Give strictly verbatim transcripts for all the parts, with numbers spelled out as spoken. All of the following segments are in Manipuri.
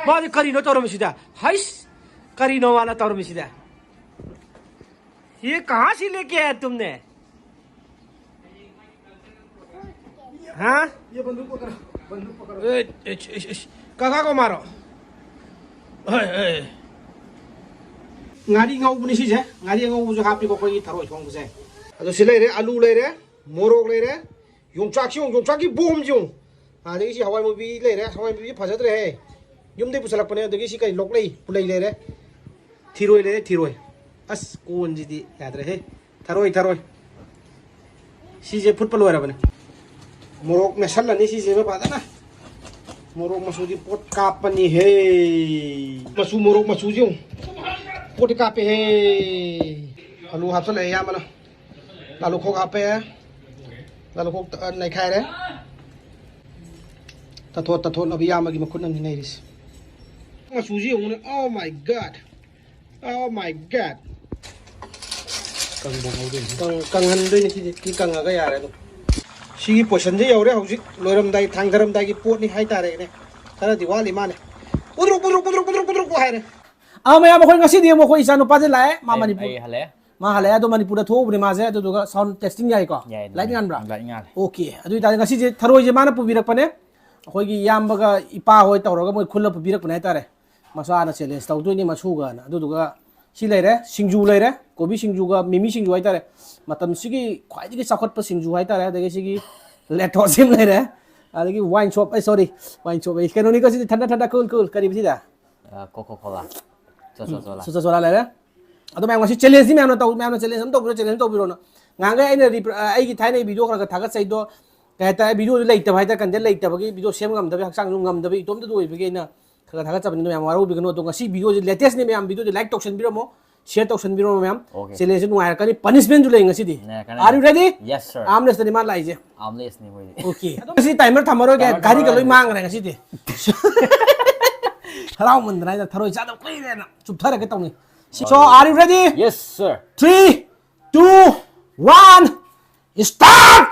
ꯃꯥꯗꯤ ꯀꯔꯤꯅꯣ ꯇꯧꯔꯝꯃꯤꯁꯤꯗ? ꯍꯩꯁ! ꯀꯔꯤꯅꯣ ꯃꯥꯅ ꯇꯧꯔꯝꯃꯤꯁꯤꯗ? ये कहाँ से लेके आया तुमने? हाँ? ये बंदूक पकड़ो, बंदूक पकड़ो। ए, ए, ए, ए, काका को मारो। ओए, ओए। ꯉꯥꯔꯤ ꯉꯧꯕꯅꯤ ꯁꯤꯁꯦ꯫ ꯉꯥꯔꯤ ꯑꯉꯧꯕꯁꯨ ꯍꯥꯞꯄꯤꯀꯣ ꯑꯩꯈꯣꯏꯒꯤ ꯊꯔꯣꯏ ꯊꯣꯡꯕꯁꯦ꯫ ꯑꯗꯣ ꯁꯤ ꯂꯩꯔꯦ, ꯑꯂꯨ ꯂꯩꯔꯦ, ꯃꯣꯔꯣꯛ ꯂꯩꯔꯦ, ꯌꯣꯡꯆꯥꯛꯁꯤ ꯌꯦꯡꯉꯨ, ꯌꯣꯡꯆꯥꯛꯀꯤ ꯕꯣꯝꯁꯤ ꯌꯦꯡꯉꯨ꯫ ꯑꯗꯒꯤ ꯁꯤ ꯍꯋꯥꯏ ꯃꯨꯕꯤ ꯂꯩꯔꯦ꯫ ꯍꯋꯥꯏ ꯃꯨꯕꯤꯁꯤ ꯐꯖꯗ꯭ꯔꯦꯍꯦ꯫ ꯌꯨꯝꯗꯩ ꯄꯨꯁꯜꯂꯛꯄꯅꯦ꯫ ꯑꯗꯒꯤ ꯁꯤ ꯀꯔꯤ, ꯂꯣꯛꯂꯩ, ꯄꯨꯂꯩ ꯂꯩꯔꯦ꯫ ꯊꯤꯔꯣꯏ ꯂꯩꯔꯦ, ꯊꯤꯔꯣꯏ꯫ ꯑꯁ, ꯀꯣꯟꯁꯤꯗꯤ ꯌꯥꯗ꯭ꯔꯦꯍꯦ꯫ ꯊꯔꯣꯏ, ꯊꯔꯣꯏ꯫ ꯁꯤꯁꯦ ꯐꯨꯠꯄ ꯂꯣꯏꯔꯕꯅꯦ꯫ ꯃꯣꯔꯣꯛ ꯃꯦꯠꯁꯜꯂꯅꯤ ꯁꯤꯁꯤꯃ ꯐꯖꯅ꯫ ꯃꯣꯔꯣꯛ ꯃꯆꯨꯗꯤ ꯄꯣꯠ ꯀꯥꯞꯄꯅꯤꯍꯦ꯫ ꯃꯆꯨ, ꯃꯣꯔꯣꯛ ꯃꯆꯨꯁꯤ ꯌꯦꯡꯉꯨ꯫ ꯄꯣꯠꯇꯤ ꯀꯥꯞꯄꯦꯍꯦ꯫ ꯑꯂꯨ ꯍꯥꯞꯆꯜꯂꯛꯑꯦ ꯑꯌꯥꯝꯕꯅ꯫ ꯑꯂꯨ ꯈꯣꯛ ꯍꯥꯞꯄꯦ꯫ ꯑꯂꯨ ꯈꯣꯛ ꯇ-, ꯅꯩꯈꯥꯏꯔꯦ꯫ ꯇꯥꯊꯣꯠ ꯇꯥꯊꯣꯠꯅꯕ ꯏꯌꯥꯝꯕꯒꯤ ꯃꯈꯨꯠꯅꯅꯤ ꯅꯩꯔꯤꯁꯦ꯫ ꯃꯆꯨꯁꯤ ꯌꯦꯡꯉꯨꯅꯦ꯫ Oh my God! Oh my God! ꯀꯪꯕ ꯉꯧꯗꯣꯏꯅꯤ꯫ ꯀꯪ-, ꯀꯪꯍꯟꯗꯣꯏꯅꯤ ꯁꯤꯗꯤ꯫ ꯁꯤ ꯀꯪꯉꯒ ꯌꯥꯔꯦ ꯑꯗꯨꯝ꯫ ꯁꯤꯒꯤ ꯄꯣꯔꯁꯟꯁꯦ ꯌꯧꯔꯦ ꯍꯧꯖꯤꯛ꯫ ꯂꯣꯏꯔꯝꯗꯥꯏ, ꯊꯥꯡꯊꯔꯝꯗꯥꯏꯒꯤ ꯄꯣꯠꯅꯤ ꯍꯥꯏꯇꯥꯔꯦꯅꯦ꯫ ꯈꯔꯗꯤ ꯋꯥꯠꯂꯤ ꯃꯥꯅꯦ꯫ ꯄꯨꯗ꯭ꯔꯨꯛ, ꯄꯨꯗ꯭ꯔꯨꯛ, ꯄꯨꯗ꯭ꯔꯨꯛ, ꯄꯨꯗ꯭ꯔꯨꯛ, ꯄꯨꯗ꯭ꯔꯨꯛ ꯍꯥꯏꯔꯦ꯫ ꯑꯥ, ꯃꯌꯥꯝ, ꯑꯩꯈꯣꯏ ꯉꯁꯤꯗꯤ ꯑꯃꯨꯛ ꯑꯩꯈꯣꯏ ꯏꯆꯥꯅꯨꯄꯥꯁꯦ ꯂꯥꯛꯑꯦ꯫ ꯃꯥ ꯑꯩ, ꯃꯅꯤꯄꯨꯔ ꯑꯩ ꯍꯜꯂꯛꯑꯦ꯫ ꯃꯥ ꯍꯜꯂꯛꯑꯦ, ꯑꯗꯣ ꯃꯅꯤꯄꯨꯔꯗ ꯊꯣꯛꯎꯕꯅꯦ ꯃꯥꯁꯦ꯫ ꯑꯗꯨꯗꯨꯒ sound testing ꯌꯥꯏꯀꯣ? ꯌꯥꯏ, ꯂꯥꯏꯠ ꯌꯥꯏ꯫ ꯉꯥꯟꯕ꯭ꯔꯥ? ꯂꯥꯏꯠ ꯉꯥꯜꯂꯦ꯫ ꯑꯣꯀꯦ꯫ ꯑꯗꯨ ꯑꯣꯏꯇꯥꯔꯗꯤ ꯉꯁꯤꯁꯦ ꯊꯔꯣꯏꯁꯦ ꯃꯥꯅ ꯄꯨꯕꯤꯔꯛꯄꯅꯦ꯫ ꯑꯩꯈꯣꯏꯒꯤ ꯏꯌꯥꯝꯕꯒ ꯏꯄꯥ ꯍꯣꯏ ꯇꯧꯔꯒ ꯃꯣꯏ ꯈꯨꯜꯂ ꯄꯨꯕꯤꯔꯛꯄꯅꯦ ꯍꯥꯏꯇꯥꯔꯦ꯫ ꯃꯆꯥꯅ challenge ꯇꯧꯗꯣꯏꯅꯤ ꯃꯁꯨꯒꯅ꯫ ꯑꯗꯨꯗꯨꯒ ꯁꯤ ꯂꯩꯔꯦ, ꯁꯤꯡꯖꯨ ꯂꯩꯔꯦ, ꯀꯣꯕꯤ ꯁꯤꯡꯖꯨꯒ ꯃꯤꯃꯤ ꯁꯤꯡꯖꯨ ꯍꯥꯏꯇꯥꯔꯦ꯫ ꯃꯇꯝꯁꯤꯒꯤ ꯈ꯭ꯋꯥꯏꯗꯒꯤ ꯆꯥꯎꯈꯠꯄ ꯁꯤꯡꯖꯨ ꯍꯥꯏꯇꯥꯔꯦ꯫ ꯑꯗꯒꯤ ꯁꯤꯒꯤ ꯂꯦꯇꯣꯁ ꯑꯃ ꯂꯩꯔꯦ꯫ ꯑꯗꯒꯤ wine shop, ꯑꯩ, sorry, wine shop ꯑꯩ, ꯀꯩꯅꯣꯅꯤꯀꯣ ꯁꯤꯗꯤ, ꯊꯟꯗ ꯊꯟꯗ cool cool, ꯀꯔꯤꯕ ꯁꯤꯗ? ꯑ, Coca Cola꯫ ꯆꯣ, ꯆꯣ, ꯆꯣꯂꯥ꯫ ꯆꯣ, ꯆꯣ, ꯆꯣꯂꯥ ꯂꯩꯔꯦ꯫ ꯑꯗꯣ ꯃꯌꯥꯝ ꯉꯁꯤ challenge ꯅꯤ ꯃꯌꯥꯝꯅ ꯇꯧ-, ꯃꯌꯥꯝꯅ challenge ꯑꯃ ꯇꯧꯕꯤꯔꯣ, challenge ꯑꯃ ꯇꯧꯕꯤꯔꯣꯅ꯫ ꯉꯍꯥꯟꯈꯩ ꯑꯩꯅ repl-, ꯑ, ꯑꯩꯒꯤ ꯊꯥꯏꯅꯒꯤ video ꯈꯔ ꯈꯔ ꯊꯥꯒꯠꯆꯩꯗꯣ, ꯀꯩ ꯍꯥꯏꯇꯥꯔꯦ, video ꯗꯨ ꯂꯩꯇꯕ ꯍꯥꯏꯇꯥꯔꯦ, content ꯂꯩꯇꯕꯒꯤ, video ꯁꯦꯝ ꯉꯝꯗꯕꯒꯤ, ꯍꯛꯆꯥꯡꯁꯨ ꯉꯝꯗꯕꯒꯤ, ꯏꯇꯣꯝꯇꯗ ꯑꯣꯏꯕꯒꯤ ꯑꯩꯅ ꯈꯔ ꯈꯔ ꯊꯥꯒꯠꯆꯕꯅꯤ, ꯑꯗꯣ ꯃꯌꯥꯝ ꯋꯥꯔꯧꯕꯤꯒꯅꯨ꯫ ꯑꯗꯣ ꯉꯁꯤ video ꯁꯦ latest ꯅꯤ ꯃꯌꯥꯝ, video ꯁꯦ like ꯇꯧꯁꯟꯕꯤꯔꯝꯃꯣ, share ꯇꯧꯁꯟꯕꯤꯔꯝꯃꯣ ꯃꯌꯥꯝ꯫ Okay. Challenge ꯁꯦ ꯅꯨꯡꯉꯥꯏꯔꯛꯀꯅꯤ, punishment ꯁꯨ ꯂꯩ ꯉꯁꯤꯗꯤ꯫ ꯅꯦ, ꯀꯅꯥ-, Are you ready? Yes, sir. Arm wrestle ꯅꯤ ꯃꯥ ꯂꯥꯛꯏꯁꯦ꯫ Arm wrestle ꯅꯤ ꯃꯣꯏꯗꯤ꯫ Okay. ꯑꯗꯣ ꯉꯁꯤ timer ꯊꯝꯃꯔꯣꯏꯒꯦ, timer ꯒꯥꯔꯤꯒ ꯂꯣꯏ ꯊꯝꯃꯔꯣꯏꯒꯦ꯫ ꯃꯥꯡꯈ꯭ꯔꯦ ꯉꯁꯤꯗꯤ꯫ ꯍꯔꯥꯎꯃꯟꯗꯅ ꯑꯩꯅ ꯊꯔꯣꯏ ꯆꯥꯗꯕ ꯀꯨꯏꯔꯦꯅ ꯆꯨꯞꯊꯔꯒꯦ ꯇꯧꯅꯤ꯫ So, are you ready? Yes, sir. Three, two, one, start!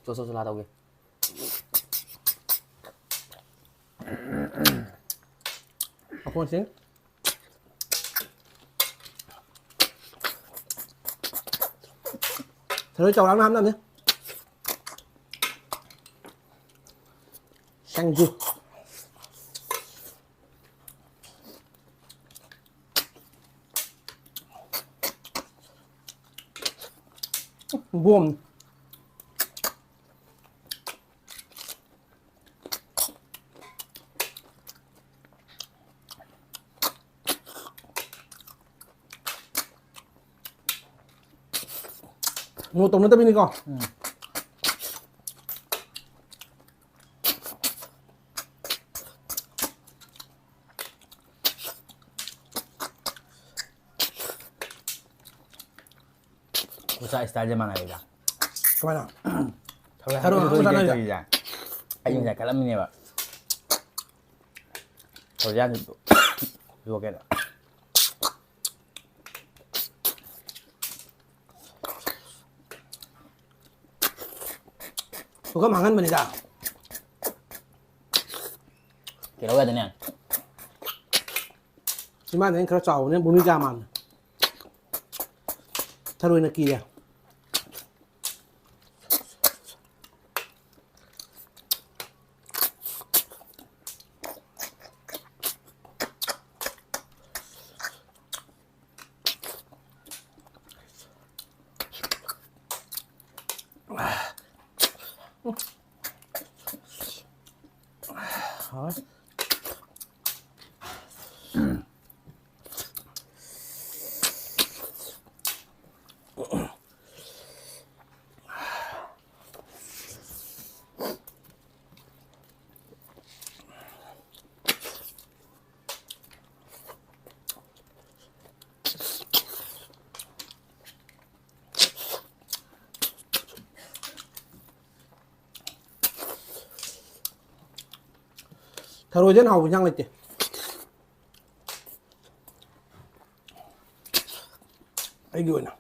ꯆꯣ, ꯆꯣ, ꯆꯣ, ꯂꯥ ꯇꯧꯒꯦ꯫ ꯃꯈꯣꯟꯁꯤꯡ꯫ ꯊꯔꯣꯏ ꯆꯥꯎꯔꯥꯛꯅ ꯍꯥꯞꯅꯕꯅꯤ꯫ ꯁꯤꯡꯖꯨ꯫ ꯕꯣꯝ꯫ ꯃꯣꯔꯣꯛ ꯇꯧꯅꯗꯕꯤꯅꯤꯀꯣ꯫ ꯎꯝ꯫ ꯈꯨꯠꯁꯥ ꯏꯁꯇꯥꯏꯜꯁꯦ ꯃꯥꯟꯅꯔꯦꯗ꯫ ꯀꯃꯥꯏꯅ? ꯊꯔꯣꯏ ꯊꯔꯣꯏ ꯍꯥꯞꯄ ꯍꯥꯞꯄ ꯆꯥꯅꯔꯤꯔꯥ? ꯆꯥꯅꯔꯤꯁꯦ꯫ ꯑꯩ ꯉꯁꯥꯏ ꯈꯜꯂꯝꯃꯤꯅꯦꯕ꯫ ꯊꯔꯣꯏ ꯌꯥꯟꯁꯤꯗꯣ ꯌꯣꯛꯀꯦꯅ꯫ ꯄꯨꯈꯝ ꯍꯥꯡꯍꯟꯕꯅꯤꯗ꯫ ꯀꯩꯗꯧ ꯌꯥꯗꯦꯅꯦ? ꯆꯤꯝꯕꯥꯟꯗꯩꯅ ꯈꯔ ꯆꯥꯎꯕꯅꯤꯅ ꯚꯨꯃꯤꯀꯥ ꯃꯥꯟꯕꯅꯦ꯫ ꯊꯔꯣꯏꯅ ꯀꯤꯔꯦ꯫ ꯊꯔꯣꯏꯗꯩ ꯍꯦꯟꯅ ꯍꯥꯎꯕ ꯏꯟꯁꯥꯡ ꯂꯩꯇꯦ꯫ ꯑꯩꯒꯤ ꯑꯣꯏꯅ꯫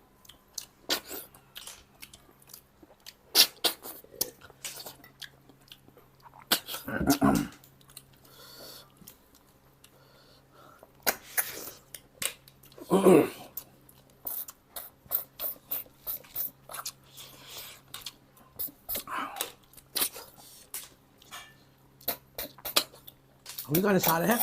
ꯍꯧꯖꯤꯛꯀꯥꯟꯗꯤ ꯁꯥꯔꯦꯍꯦ꯫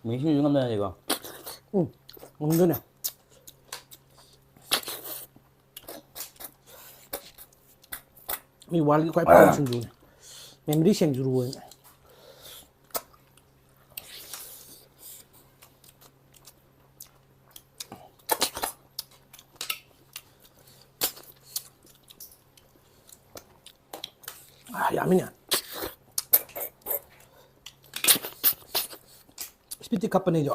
ꯃꯤꯁꯤꯡꯁꯨ ꯉꯝꯅꯔꯗꯤꯀꯣ꯫ ꯎꯝ, ꯉꯝꯗꯣꯏꯅꯦ꯫ ꯃꯤ ꯋꯥꯔꯜꯒꯤ ꯈ꯭ꯋꯥꯏ ꯐꯕ ꯁꯤꯡꯖꯨꯅꯦ꯫ ꯃꯦꯃꯣꯔꯤ ꯁꯤꯡꯖꯨ ꯑꯣꯏꯅ꯫ ꯑꯥ, ꯌꯥꯝꯃꯤꯅꯦ꯫ ꯏꯁꯄꯤꯠꯇꯤ ꯀꯞꯄꯅꯦ ꯑꯩꯁꯨ꯫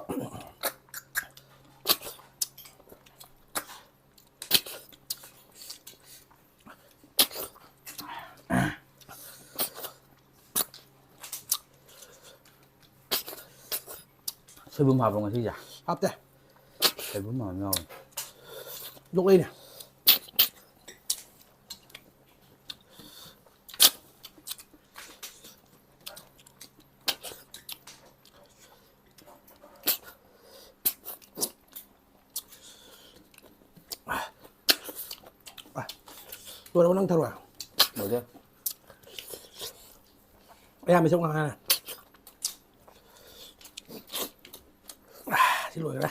ꯁꯣꯏꯕꯨꯝ ꯍꯥꯞꯄ꯭ꯔꯣ ꯉꯁꯤꯁꯦ? ꯍꯥꯞꯇꯦ꯫ ꯁꯣꯏꯕꯨꯝ ꯍꯥꯞꯄ ꯌꯥꯎꯋꯦ꯫ ꯂꯣꯛꯂꯩꯅꯦ꯫ ꯂꯣꯏꯔꯕ ꯅꯪ ꯊꯔꯣꯏ? ꯂꯣꯏꯔꯦ꯫ ꯑꯌꯥꯝꯕ ꯆꯞ ꯉꯥꯡꯉꯦ꯫ ꯁꯤ ꯂꯣꯏꯈ꯭ꯔꯦ꯫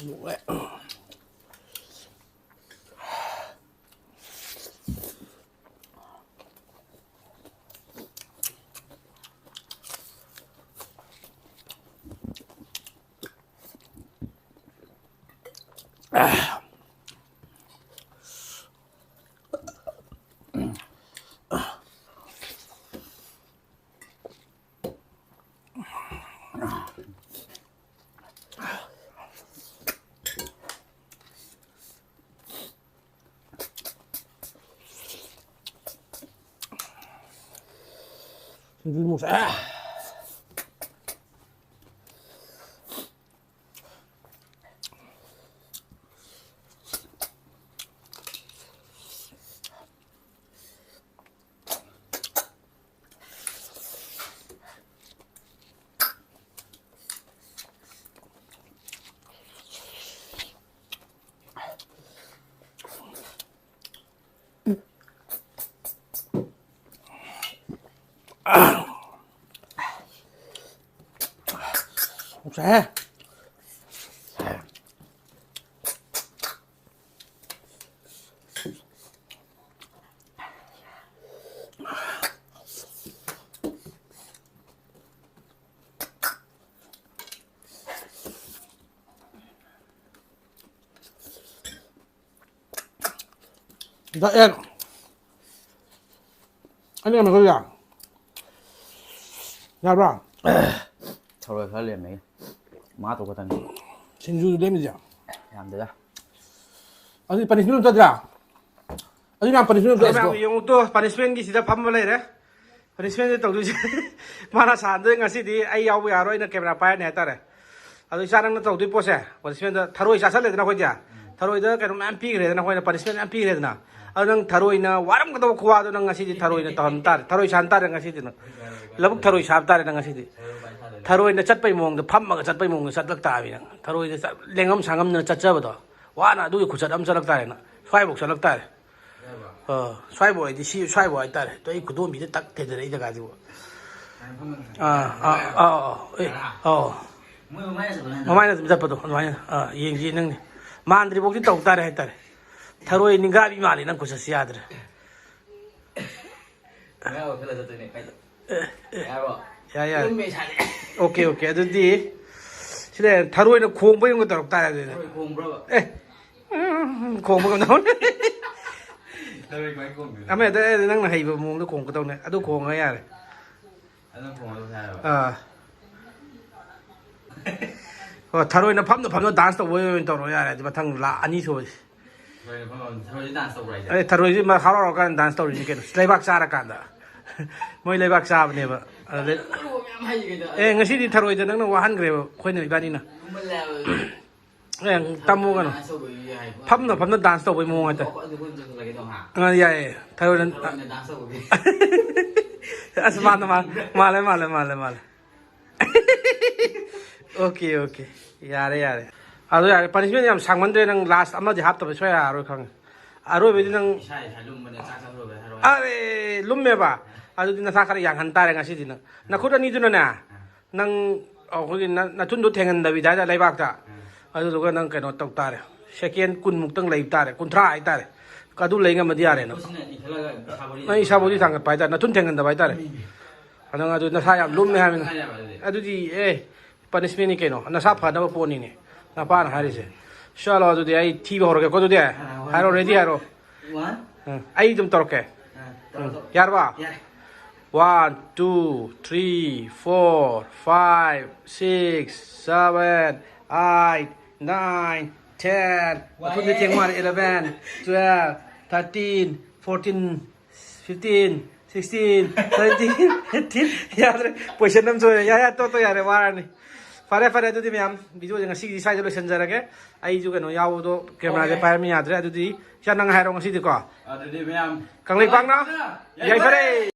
ꯂꯣꯏꯔꯦ꯫ ꯁꯤꯡꯖꯨ ꯃꯣꯔꯣꯛ ꯁꯥꯏ꯫ ꯁꯥꯏꯍꯦ꯫ ꯗꯛꯑꯦ꯫ ꯑꯅꯤ ꯑꯃ ꯈꯔ ꯌꯥ-, ꯌꯥꯕ꯭ꯔꯥ? ꯊꯔꯣꯏ ꯈꯔ ꯂꯩꯔꯝꯃꯦ꯫ ꯃꯉꯥ ꯇꯔꯨꯛ ꯈꯛꯇꯅꯤ꯫ ꯁꯤꯡꯖꯨꯗꯨ ꯂꯦꯝꯃꯤꯁꯦ? ꯌꯥꯝꯗꯦꯗ꯫ ꯑꯗꯨꯗꯤ ꯄꯅꯤꯁꯃꯦꯟ ꯑꯗꯨꯝ ꯆꯠꯇ꯭ꯔꯥ? ꯑꯗꯨ ꯌꯥꯝ ꯄꯅꯤꯁꯃꯦꯟ ꯑꯗꯨꯝ ꯆꯠ-, ꯃꯌꯥꯝ ꯌꯦꯡꯉꯨ ꯇꯨ, ꯄꯅꯤꯁꯃꯦꯟꯒꯤ ꯁꯤꯗ ꯐꯝꯃ ꯂꯩꯔꯦ꯫ ꯄꯅꯤꯁꯃꯦꯟꯁꯦ ꯇꯧꯗꯣꯏꯁꯦ꯫ ꯃꯥꯅ ꯁꯥꯟꯗꯣꯏ ꯉꯁꯤꯗꯤ ꯑꯩ ꯌꯥꯎꯕ ꯌꯥꯔꯣꯏꯅ ꯀꯦꯃꯦꯔꯥ ꯄꯥꯏꯔꯅꯤ ꯍꯥꯏꯇꯥꯔꯦ꯫ ꯑꯗꯣ ꯏꯆꯥ ꯅꯪꯅ ꯇꯧꯗꯣꯏ ꯄꯣꯠꯁꯦ, ꯄꯅꯤꯁꯃꯦꯟꯗ ꯊꯔꯣꯏ ꯆꯥꯁꯜꯂꯦꯗꯅ ꯑꯩꯈꯣꯏꯗꯤ꯫ ꯊꯔꯣꯏꯗ ꯀꯩꯅꯣ ꯃꯌꯥꯝ ꯄꯤꯈ꯭ꯔꯦꯗꯅ ꯑꯩꯈꯣꯏꯅ, ꯄꯅꯤꯁꯃꯦꯟ ꯃꯌꯥꯝ ꯄꯤꯈ꯭ꯔꯦꯗꯅ꯫ ꯑꯗꯣ ꯅꯪ ꯊꯔꯣꯏꯅ ꯋꯥꯔꯝꯒꯗꯕ ꯈꯨꯋꯥꯗꯣ ꯅꯪ ꯉꯁꯤꯗꯤ ꯊꯔꯣꯏꯅ ꯇꯧꯍꯟ ꯇꯥꯔꯦ, ꯊꯔꯣꯏ ꯁꯥꯟ ꯇꯥꯔꯦ ꯉꯁꯤꯗꯤ ꯅꯪ꯫ ꯂꯧꯕꯨꯛ ꯊꯔꯣꯏ ꯁꯥꯕ ꯇꯥꯔꯦ ꯅꯪ ꯉꯁꯤꯗꯤ꯫ ꯊꯔꯣꯏꯅ ꯆꯠꯄꯩ ꯃꯑꯣꯡꯗ, ꯐꯝꯃꯒ ꯆꯠꯄꯩ ꯃꯑꯣꯡꯗ ꯆꯠꯂꯛ ꯇꯥꯕꯅꯤ ꯅꯪ꯫ ꯊꯔꯣꯏꯗ ꯆꯠ-, ꯂꯦꯡꯉꯝ ꯁꯥꯡꯉꯝꯗꯅ ꯆꯠꯆꯕꯗꯣ꯫ ꯋꯥꯅ ꯑꯗꯨꯒꯤ ꯈꯨꯆꯠ ꯑꯃ ꯆꯠꯂꯛ ꯇꯥꯔꯦ ꯅꯪ꯫ ꯁ꯭ꯋꯥꯏꯐꯧ ꯆꯠꯂꯛ ꯇꯥꯔꯦ꯫ ꯑꯥ, ꯁ꯭ꯋꯥꯏꯐꯧ ꯍꯥꯏꯗꯤ ꯁꯤ ꯁ꯭ꯋꯥꯏꯐꯧ ꯍꯥꯏꯇꯥꯔꯦ꯫ ꯑꯗꯣ ꯑꯩ ꯈꯨꯗꯣꯝꯕꯤꯗ ꯇꯛ ꯊꯦꯡꯅꯔꯛꯏ ꯖꯒꯥꯁꯤꯕꯨ꯫ ꯑꯥ, ꯑꯥ, ꯑꯥ, ꯑꯥ, ꯑꯥ, ꯑꯦ, ꯑꯥ꯫ ꯃꯣꯏ ꯃꯃꯥꯏꯅ ꯆꯠꯄ ꯅꯠꯇ꯭ꯔꯣ? ꯃꯃꯥꯏꯅ ꯑꯗꯨꯝ ꯆꯠꯄꯗꯣ ꯑꯗꯨꯃꯥꯏꯅ, ꯑꯥ, ꯌꯦꯡꯁꯤ ꯅꯪꯅꯤ꯫ ꯃꯥꯟꯗ꯭ꯔꯤꯐꯥꯎꯗꯤ ꯇꯧ ꯇꯥꯔꯦ ꯍꯥꯏꯇꯥꯔꯦ꯫ ꯊꯔꯣꯏ ꯅꯤꯡꯒꯥꯕꯤ ꯃꯥꯜꯂꯤ ꯅꯪ ꯈꯨꯆꯠꯁꯤ ꯌꯥꯗ꯭ꯔꯦ꯫ ꯃꯌꯥꯝ ꯑꯣꯟꯁꯤꯜꯂ ꯆꯠꯇꯣꯏꯅꯦ ꯀꯩꯅꯣ꯫ ꯑꯦ, ꯑꯦ꯫ ꯌꯥꯔꯕꯣ? ꯌꯥꯏ, ꯌꯥꯏ꯫ ꯂꯨꯝꯃꯦ ꯏꯁꯥꯗꯤ꯫ Okay, okay. ꯑꯗꯨꯗꯤ ꯁꯤꯗ ꯊꯔꯣꯏꯅ ꯈꯣꯡꯕ ꯌꯦꯡꯒꯦ ꯇꯧꯔꯛ ꯇꯥꯔꯦ ꯑꯗꯨꯗꯤ꯫ ꯊꯔꯣꯏ ꯈꯣꯡꯕ꯭ꯔꯕ? ꯑꯦ, ꯎꯝ, ꯈꯣꯡꯕ ꯉꯝꯗꯧ꯫ ꯊꯔꯣꯏ ꯀꯃꯥꯏ ꯈꯣꯡꯗꯣꯏꯅꯣ? ꯑꯃ ꯍꯦꯛꯇ ꯅꯪꯅ ꯍꯩꯕ ꯃꯑꯣꯡꯗ ꯈꯣꯡꯒꯗꯧꯅꯦ꯫ ꯑꯗꯨ ꯈꯣꯡꯉ ꯌꯥꯔꯦ꯫ ꯑꯗꯨ ꯈꯣꯡꯉ ꯍꯥꯏꯔꯕ? ꯑꯥ꯫ ꯍꯣꯏ, ꯊꯔꯣꯏꯅ ꯐꯝꯅ ꯐꯝꯅ ꯗꯥꯟꯁ ꯇꯧꯕ ꯑꯣꯏꯅ ꯇꯧꯔꯣ ꯌꯥꯔꯦ꯫ ꯑꯗꯨ ꯃꯊꯪ ꯂꯥꯛ ꯑꯅꯤ ꯁꯨꯕꯁꯦ꯫ ꯊꯔꯣꯏꯅ ꯐꯝꯅ ꯐꯝꯅ, ꯊꯔꯣꯏꯁꯦ ꯗꯥꯟꯁ ꯇꯧꯕ꯭ꯔꯥ ꯍꯥꯏꯁꯦ? ꯑꯦ, ꯊꯔꯣꯏꯁꯦ ꯃꯥ ꯍꯔꯥꯎ ꯍꯔꯥꯎ ꯀꯥꯟꯗ ꯗꯥꯟꯁ ꯇꯧꯔꯤꯅꯤ ꯀꯩꯅꯣ꯫ ꯂꯩꯕꯥꯛ ꯆꯥꯔꯀꯥꯟꯗ꯫ ꯃꯣꯏ ꯂꯩꯕꯥꯛ ꯆꯥꯕꯅꯦꯕ꯫ ꯑꯗꯨꯗꯩ, ꯑꯦ, ꯉꯁꯤꯗꯤ ꯊꯔꯣꯏꯗ ꯅꯪꯅ ꯋꯥꯍꯟꯈ꯭ꯔꯦꯕ, ꯑꯩꯈꯣꯏꯅ, ꯏꯕꯥꯅꯤꯅ꯫ ꯑꯦ, ꯇꯝꯃꯨ ꯀꯩꯅꯣ꯫ ꯐꯝꯅ ꯐꯝꯅ ꯗꯥꯟꯁ ꯇꯧꯕꯩ ꯃꯑꯣꯡ ꯍꯥꯏꯇꯥꯔꯦ꯫ ꯑ, ꯌꯥꯏꯌꯦ, ꯊꯔꯣꯏꯗ꯫ ꯑꯁ, ꯃꯥꯅ, ꯃꯥ-, ꯃꯥꯜꯂꯦ, ꯃꯥꯜꯂꯦ, ꯃꯥꯜꯂꯦ, ꯃꯥꯜꯂꯦ꯫ Okay, okay. ꯌꯥꯔꯦ, ꯌꯥꯔꯦ꯫ ꯑꯗꯨ ꯌꯥꯔꯦ, ꯄꯅꯤꯁꯃꯦꯟ ꯌꯥꯝ ꯁꯥꯡꯃꯟꯗ꯭ꯔꯦ, ꯅꯪ ꯂꯥꯁ ꯑꯃꯗꯤ ꯍꯥꯞꯇꯕ ꯁꯨꯡꯌꯥ ꯌꯥꯔꯔꯣꯏ, ꯈꯪꯉꯦ꯫ ꯑꯔꯣꯏꯕꯗꯤ ꯅꯪ, ꯏꯁꯥ ꯏꯁꯥ ꯂꯨꯝꯕꯅꯦ, ꯆꯥꯛ ꯆꯥꯊꯣꯛꯑꯒ ꯍꯥꯏꯔꯣ꯫ ꯑꯔꯦ, ꯂꯨꯝꯃꯦꯕ꯫ ꯑꯗꯨꯗꯤ ꯅꯁꯥ ꯈꯔ ꯌꯥꯡꯍꯟ ꯇꯥꯔꯦ ꯉꯁꯤꯗꯤ ꯅꯪ꯫ ꯅꯈꯨꯠ ꯑꯅꯤꯗꯨꯅꯅꯦ, ꯅꯪ ꯑꯩꯈꯣꯏꯒꯤ ꯅ-, ꯅꯊꯨꯟꯗꯣ ꯊꯦꯡꯍꯟꯗꯕꯤꯗ ꯍꯥꯏꯇꯥꯔꯦ ꯂꯩꯕꯥꯛꯇ꯫ ꯑꯗꯨꯗꯨꯒ ꯅꯪ ꯀꯩꯅꯣ ꯇꯧ ꯇꯥꯔꯦ꯫ ꯁꯦꯀꯦꯟ ꯀꯨꯟꯃꯨꯛꯇꯪ ꯂꯩꯕ ꯇꯥꯔꯦ, ꯀꯨꯟꯊ꯭ꯔꯥ ꯍꯥꯏꯇꯥꯔꯦ꯫ ꯑꯗꯨ ꯂꯩ ꯉꯝꯃꯗꯤ ꯌꯥꯔꯦ ꯅꯪ꯫ ꯈꯨꯠꯁꯤꯅ ꯏꯟꯈꯠꯂꯒ ꯏꯁꯥ ꯕꯣꯗꯤ ꯅꯪ ꯏꯁꯥ ꯕꯣꯗꯤ ꯊꯥꯡꯒꯠꯄ ꯍꯥꯏꯇꯥꯔꯦ, ꯅꯊꯨꯟ ꯊꯦꯡꯍꯟꯗꯕ ꯍꯥꯏꯇꯥꯔꯦ꯫ ꯅꯪ ꯑꯗꯨ ꯅꯁꯥ ꯌꯥꯝ ꯂꯨꯝꯃꯦ ꯍꯥꯏꯕꯅꯤ꯫ ꯀꯥꯏ ꯌꯥꯕ ꯑꯗꯨꯗꯤ? ꯑꯗꯨꯗꯤ, ꯑꯦ, ꯄꯅꯤꯁꯃꯦꯟꯅꯤ ꯀꯩꯅꯣ, ꯅꯁꯥ ꯐꯅꯕ ꯄꯣꯠꯅꯤꯅꯦ ꯅꯄꯥꯅ ꯍꯥꯏꯔꯤꯁꯦ꯫ ꯆꯠꯂꯣ, ꯑꯗꯨꯗꯤ ꯑꯩ ꯊꯤꯕ ꯍꯧꯔꯒꯦꯀꯣ꯫ ꯑꯗꯨꯗꯤ ꯍꯥꯏꯔꯣ, ꯔꯦꯗꯤ ꯍꯥꯏꯔꯣ꯫ ꯎꯝ, ꯑꯩ ꯑꯗꯨꯝ ꯇꯧꯔꯛꯀꯦ꯫ ꯎꯝ, ꯌꯥꯔꯕ? One, two, three, four, five, six, seven, eight, nine, ten. ꯃꯊꯨꯟꯗꯤ ꯊꯦꯡ ꯃꯥꯜꯂꯦ꯫ Eleven, twelve, thirteen, fourteen, fifteen, sixteen, seventeen, eighteen꯫ ꯌꯥꯗ꯭ꯔꯦ꯫ ꯄꯣꯖꯤꯁꯟ ꯑꯃ ꯁꯣꯏꯔꯦ꯫ ꯌꯥꯔꯦ, ꯌꯥꯔꯦ, ꯇꯣꯛ, ꯇꯣꯛ, ꯌꯥꯔꯦ, ꯋꯥꯔꯅꯤ꯫ ꯐꯔꯦ, ꯐꯔꯦ, ꯑꯗꯨꯗꯤ ꯃꯌꯥꯝ, ꯚꯤꯗꯤꯑꯣꯁꯦ ꯉꯁꯤꯒꯤꯗꯤ ꯁ꯭ꯋꯥꯏꯗ ꯂꯣꯏꯁꯤꯟꯖꯔꯒꯦ꯫ ꯑꯩꯁꯨ ꯀꯩꯅꯣ ꯌꯥꯎꯕꯗꯣ ꯀꯦꯃꯦꯔꯥꯁꯦ ꯄꯥꯏꯔꯝꯕ ꯌꯥꯗ꯭ꯔꯦ꯫ ꯑꯗꯨꯗꯤ ꯏꯆꯥ, ꯅꯪ ꯍꯥꯏꯔꯣ ꯉꯁꯤꯗꯤꯀꯣ꯫ ꯑꯗꯨꯗꯤ ꯃꯌꯥꯝ, ꯀꯪꯂꯩꯄꯥꯛꯅ ꯌꯥꯏꯐꯔꯦ꯫